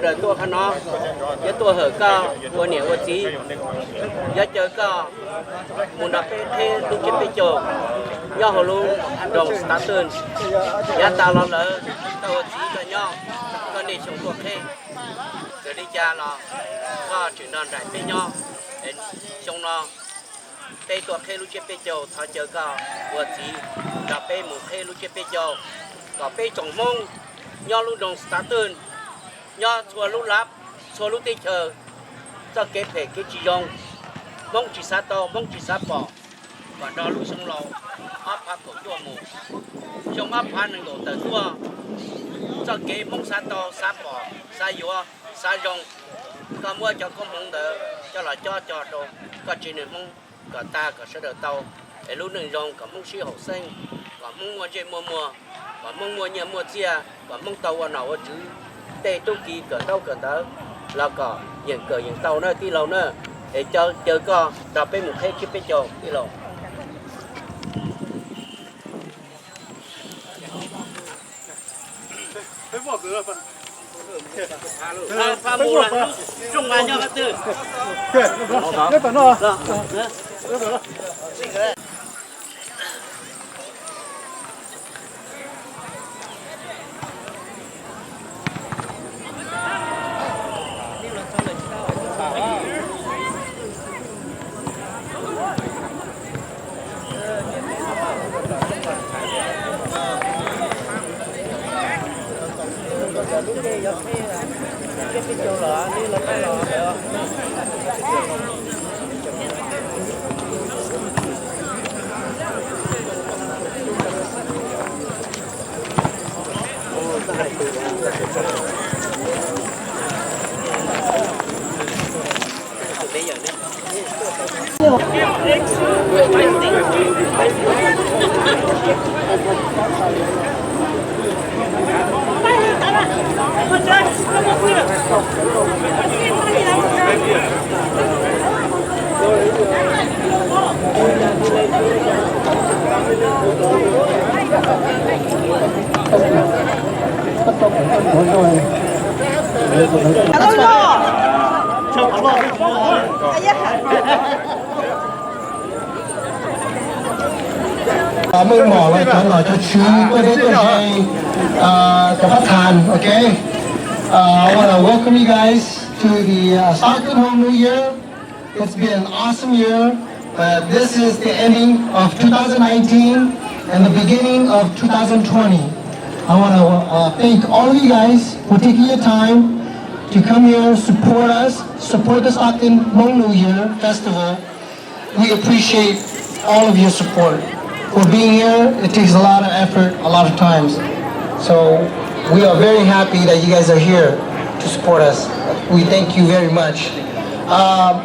Sawv daws tuaj qhov no, yuav tuaj hawm koj ua niam ua txiv, yuav caw koj mus nrog peb qheb lub tsiab peb caug nyob hauv lub nroog Stockton. Yav tas los lawm, koj ua txiv koj nyob, koj niaj xyoo tuaj qheb, txawm li cas los koj tseem nrog nraim peb nyob. Xyoo no peb tuaj qheb lub tsiab peb caug, thov caw koj ua txiv nrog peb mus qheb lub tsiab peb caug, kom peb tsoom Hmoob nyob lub nroog Stockton, nyob txhua lub lab, txhua lub teb chaws, txoj kev phem kev tsis zoo, Hmoob tsis xav tau, Hmoob tsis xav pom, kom nrog lub xyoo laus ob phav kaum cuaj mus, xyoo ob phav nees nkaum tawm tuaj, txoj kev Hmoob xav tau, xav pom, xav yuav, xav zoo, koj muab cov koob hmoov ntawd coj los cob cog rau koj tsev neeg Hmoob kom tag, kom sawv daws tau es lub neej zoo, kom Hmoob sib haum xeeb, kom Hmoob muaj ntsej muaj muag, kom Hmoob muaj nyiaj muaj txiaj, kom Hmoob tau ua nom ua tswv, tej tub ki kawm ntaub kawm ntawv los kom yeej kawm yeej tau na tij laug na. Es caw koj nrog peb mus qheb tsiab peb caug tij laug. Meej mom los cov nom cov tswv, tuaj deb tuaj ze, cov pab thas, okay? Uh, I want to welcome you guys to the uh, Stockton Hmong New Year. It's been an awesome year, but this is the ending of two thousand nineteen and the beginning of two thousand twenty. I want to uh, thank all of you guys for taking your time to come here, support us, support the Stockton Hmong New Year Festival. We appreciate all of your support. For being here, it takes a lot of effort, a lot of times. So we are very happy that you guys are here to support us. We thank you very much. Um,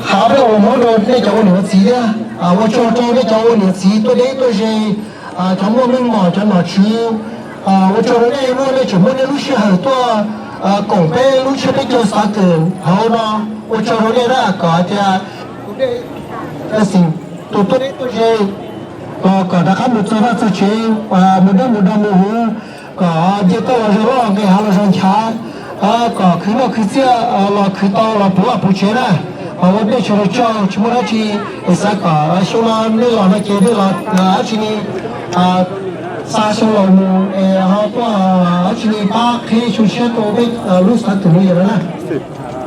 Hab peb ua mov rau nej cov ua niam ua txiv thiab, ua tsaug rau nej cov ua niam txiv tuaj deb tuaj ze, cov muaj meej mom, cov nom tswv, ua tsaug rau nej muaj nej tseem muaj nej lub sij hawm tuaj koom peb lub tsiab peb caug Stockton hauv no. Ua tsaug rau nej na, kom tias tus tuaj deb tuaj ze los kom rov qab mus txog vaj txog tsev, mus deb mus do mus huv, kom nce toj los zoo loj, nqes hav los zoo nchav, kom khwv noj khwv txiaj los khwv tau los puv vaj puv tsev na. Ua peb tsaug rau tsaug, tsis muaj dab tsi, es xav kom xyoo no nej los no ces nej los dab tsi ni, xa xyoo laus mus es ho tuaj dab tsi ni pab qhib xyoo tshiab rau peb lub Stockton New Year no na.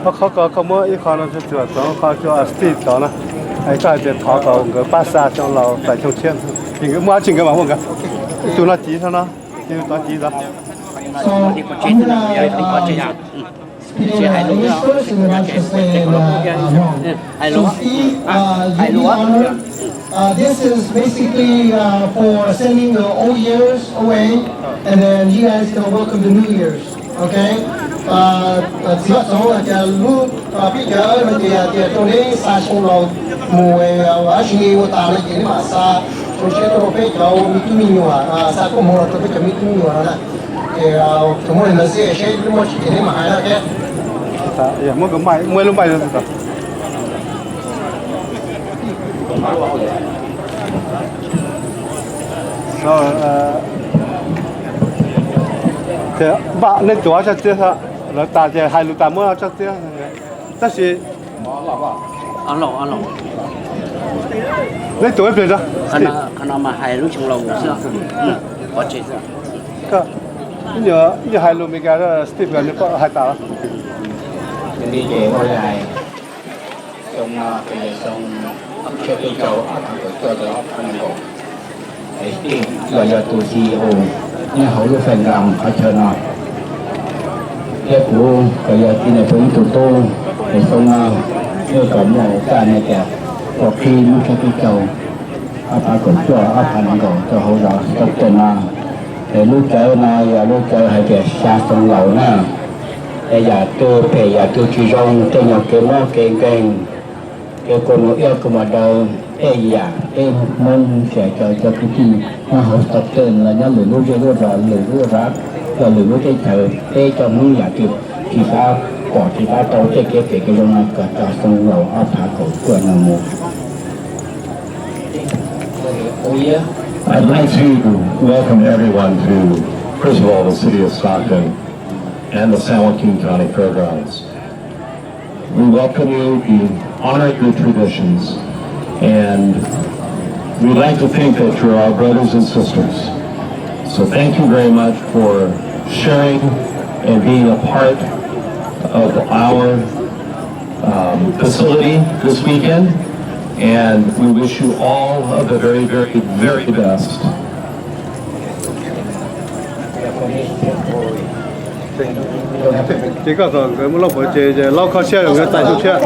Qhov ko koj muab ib qho no txuas txog qhov cov Steve tod na, koj hais tias thov kom nkawd pab xa xyoo laus txais xyoo tshiab, ces nkawd muaj dab tsi nkawd mam muaj nkawd. Tus no civ no, tus tod civ tod. So I'm gonna uh, speak in uh, English first, and then I shall say in uh, uh, Hmong. So Steve, uh, you be honored. Uh, this is basically uh, for sending the old years away, and then you guys can welcome the new years. Okay? Txiv Vaj Txov hais tias lub peb cov no ces tias rau neb xa xyoo laus mus, dab tsi ua tas no ces neb mam xa xyoo tshiab rau peb cov me tub me nyuam, xa koob hmoov los rau peb cov me tub me nyuam no na. Ces thaum muaj li ntawd xwb, seb muaj tsis ces neb mam hais na. Muab lub npaij. So, uh, Npaj nej tuav tsaj txiab, lawv tas ces hais lus tas muab tsaj txiab. Tab sis nej tuav ib pliag, qhov no mas hais lub xyoo laus xwb, pov tseg xwb. Nyuam hais lus Meskas Steve, nws hais tas. Xyoo no ces yog xyoo tshiab peb caug ob phav kaum cuaj rau ob phav nees nkaum. Steve los yog tus C E O nyob hauv lub Faenkas qhov chaw no. Thiab kuv los yog txiv Nais Phoo ib tug tub, es xyoo no nej kom muaj kaj ne tias ua qhib lub tshiab peb caug ob phav kaum cuaj ob phav nees nkaum rau hauv zos Stockton no. Es lub cawv no yog lub cawv hais tias xya xyoo laus na. Es yam twg phem yam twg tsis zoo, tej nyuag kev mob kev nkeeg, kev kua muag iab kua muag daw, tej yam peb Hmoob tsis hais cov kwv tij nyob hauv Stockton los nyob lwm lub zej lub zos, lwm lub zos, los lwm lub teb chaws, peb cov Hmoob yam twg tsis xav pom tsis xav tau tej kev phem kev zoo no kom tso xyoo laus ob phav kaum cuaj no mus. I'd like to welcome everyone to, first of all, the city of Stockton and the San Joaquin County Fairgrounds. We welcome you, we honor your traditions, and we like to think that you're our brothers and sisters. So thank you very much for sharing and being a part of our um, facility this weekend, and we wish you all of the very, very, very best. Ces koj kom nkawd muab lauj pov tseg, lauj kho siab, nkawd txais xyoo tshiab.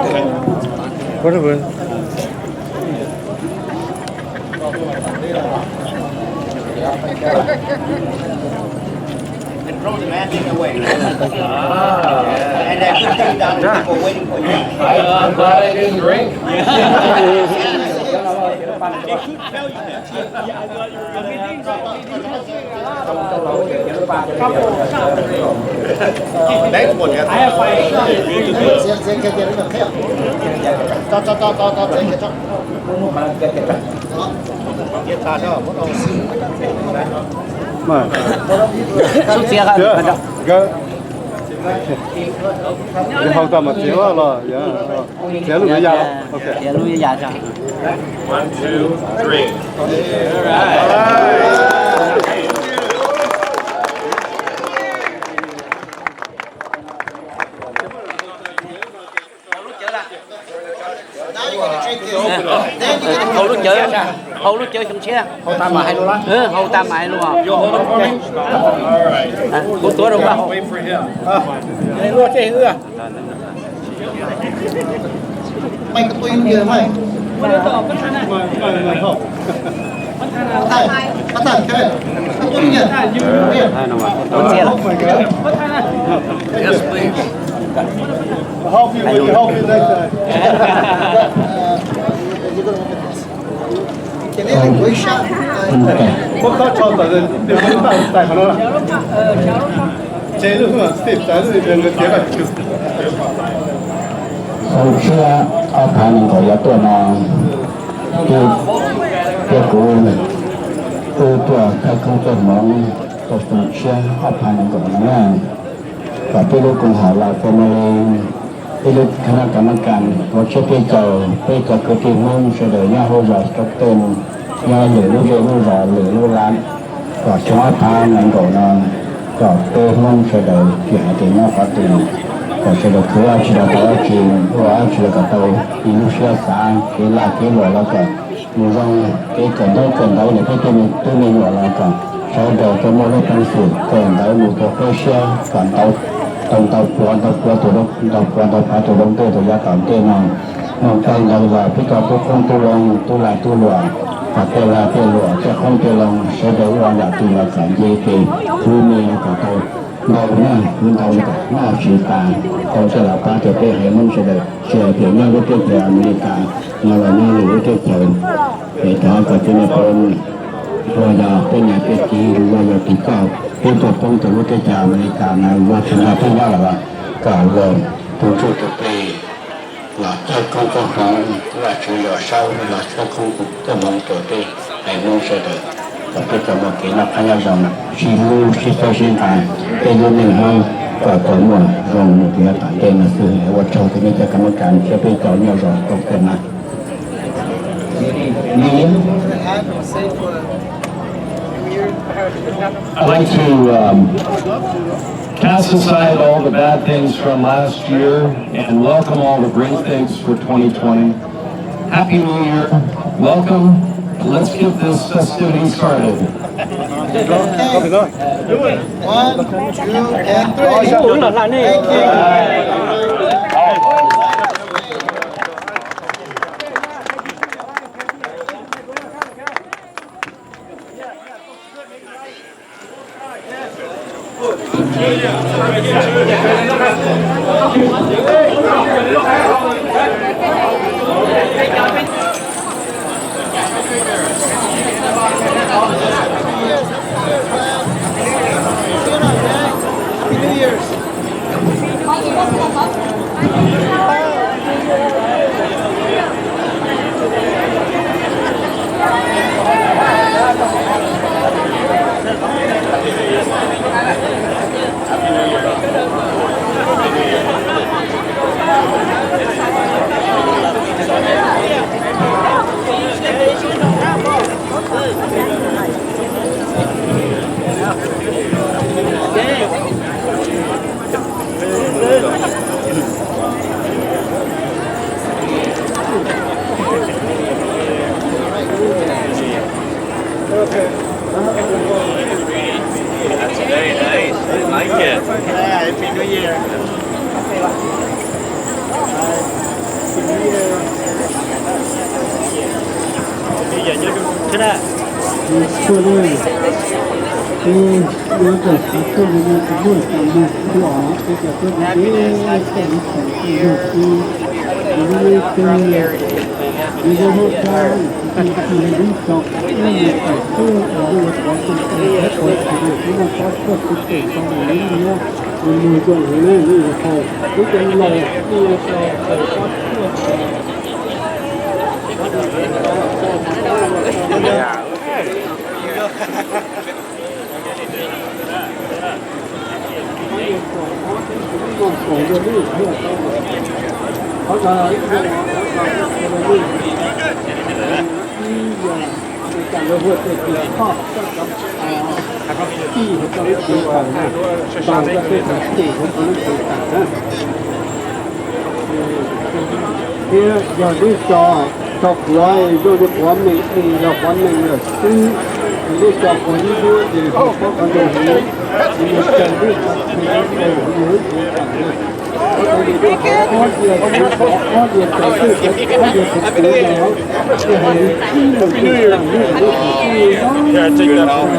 And throw the magic away. And that good thing down there, people waiting for you. I, I'm glad I didn't drink. Next one, yeah. Hau tas mas txiav los, txiav lub ya, txiav lub ya. One, two, three. Hau lub cawv, hau lub cawv xyoo tshiab. Hau tas mas hais lus. Hau tas mas hais lus. Kuv tuav rau koj hau. Yes, please. Help you, will you help me next time? Muab khob tsho tawm, txais qhov no. Tsev lub, Steve txais lub, nkawd tiav. Xyoo tshiab ob phav nees nkaum yuav tuaj no, thiab kuv wb tuaj thawj koob tuaj hmoov rau xyoo tshiab ob phav nees nkaum no na, kom peb lub koom haum Lao Family, peb lub khab nab kas nab kas, hauv tshiab peb caug, peb cov kwv tij Hmoob sawv daws nyob hauv zos Stockton, nyob lwm lub zej lub zos lwm lub lab, kom xyoo ob phav nees nkaum no kom peb Hmoob sawv daws tsis hais tias nyob qhov twg, kom sawv daws khwv dab tsi los tau dab tsi, ua dab tsi los kom tau ib lub siab xav, kev lag kev luam los kom mus zoo, kev kawm ntaub kawm ntawv los peb tej me tub me nyuam los kom sawv daws tau muaj lub peev xwm kawm ntawv mus rau peb siab kom ntau, tau ntau pua ntau pua tus, ntau pua ntau phav tus zoo tej tus yav tom ntej no. Mus tau ntau los peb cov tub qoob tub loo, tub lag tub luam, kom tej lag tej luam, tej qoob tej loo sawv daws ua yam twg los kom nce tes, khwv me los kom tau ntau na, khwv ntau kom noj tsis tas, tau coj los pab rau peb haiv Hmoob sawv daws, tsis hais tias nyob lub teb chaws Amelikas no los nyob lwm lub teb chaws. Es thov kom txiv Nais Phoo los yog peb niam peb txiv los yog tus koj, peb tuaj poob rau lub teb chaws Amelikas no, Washington peb nyob los kom los tus ntsuj tus plig los txawj koob koob hmoov, Vajtswv los saub los txawj koob koob hmoov rau peb haiv Hmoob sawv daws. Kom peb tau muaj kev noj qab nyob zoo, sib hlub sib txhawb sib nqa peb lub neej Hmoob kom tau muaj zoo mus rau yav tom ntej no xwb. Ua tsaug rau nej cov kab mob kas thiab peb tau nyob zoo tau kawg na. I'd like to um, cast aside all the bad things from last year and welcome all the great things for twenty twenty. Happy New Year. Welcome. Let's get this festivity started. One, two, and three. Thank you. Happy New Year's. That's very nice. I like it. Yeah, Happy New Year. Happy New Year. Thiab yog nej tso, tso quav, yog nej quav meej, nej yog quav meej lawm xwb, nej tso quav ib hnub ces ho pab qhov ntawd heev, ces nws raws nej qhov chaw, nws ib qhov tam na. Ob diav, ob diav tso, ob diav tso quav no, ces hais li ib los ces tam nej qhov twj no. Ces koj qhov hauv koj hauv li tib nws ntuj tsa hnub no koj tseem hauv ob li los tso tiav noj mov, koj muab cov txiv txiv los tseem hnav, nws txiv txiab tsis ua li cas na.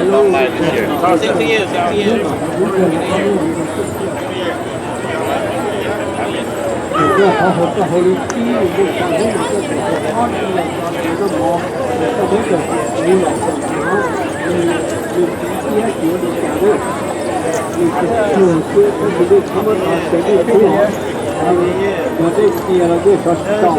Nws tsis tsuag xwb tab sis nej txhob muab tso tseg nej tub, yog nej cia los nej sov tsis tau.